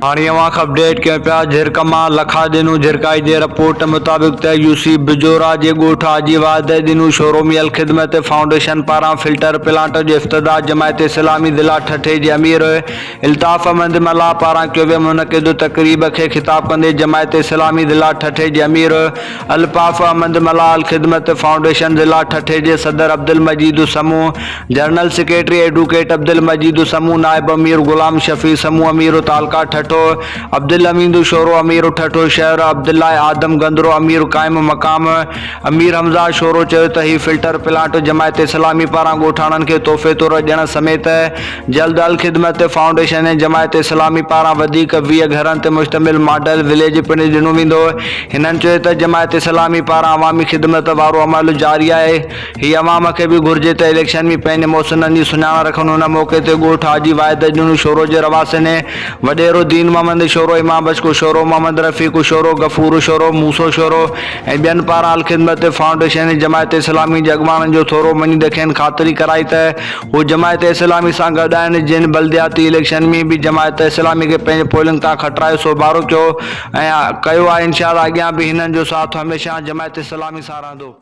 هاڻي اوهان کي اپڊيٽ ڪيون پيا جھرڪ مان لکا ڏنو جھرڪائي جي رپورٽ مطابق ته يو سي بجورا جي ڳوٺ حاجي واحد ڏنو شورو ۾ الخدمت فائونڊيشن پاران فلٽر پلانٽ جو افتتاح جماعت اسلامي ضلع ٺٽي جي امير الطاف احمد ملاح پاران ڪيو ويو منعقد تقريب کي خطاب ڪندي جماعت اسلامي ضلع ٺٽي جي امير الطاف احمد ملاح الخدمت فائونڊيشن ضلع ٺٽي جي صدر Abdul Majeed Samoon, general secretary advocate Abdul Majeed Samoon, نائب امير غلام شفيع سمون، امير تعلقه ٺٽو عبدالحميد شورو، امير ٺٽو شهر عبدالله آدم گندرو، امير قائم مقام امير حمزه شورو چيو ته هي فلٽر پلانٽ جماعت اسلامي پاران ڳوٺاڻن کي تحفي طور ڏيڻ سميت جلد الخدمت فائونڊيشن ۽ جماعت اسلامي پاران وڌيڪ 20 گهرن تي مشتمل ماڊل وليج پڻ ڏنو ويندو. هنن چيو ته جماعت اسلامي پاران عوامي خدمت وارو عمل جاري آهي، هي عوام کي به گهرجي ته اليڪشن ۾ پنهنجي محسنن جي سڃاڻ رکن. ان موقعي تي ڳوٺ حاجي واحد ڏنو شورو جي رهواسين وڏيرو دين محمد شورو، امام بخش شورو، محمد رفيق شورو، غفور شورو، موسو شورو ۽ ٻين پاران الخدمت فائونڊيشن ۽ جماعت اسلامي جي اڳواڻن جو ٿورو مڃيندي کين خاطري ڪرائي ته هو جماعت اسلامي سان گڏ آهن، جن بلدياتي اليڪشن ۾ به جماعت اسلامي کي پنهنجي پولنگ تان کٽرايو سو بارو ڪيو ۽ ڪيو آهي انشاء الله اڳيان به هنن جو ساٿ هميشه جماعت اسلامي سان رهندو.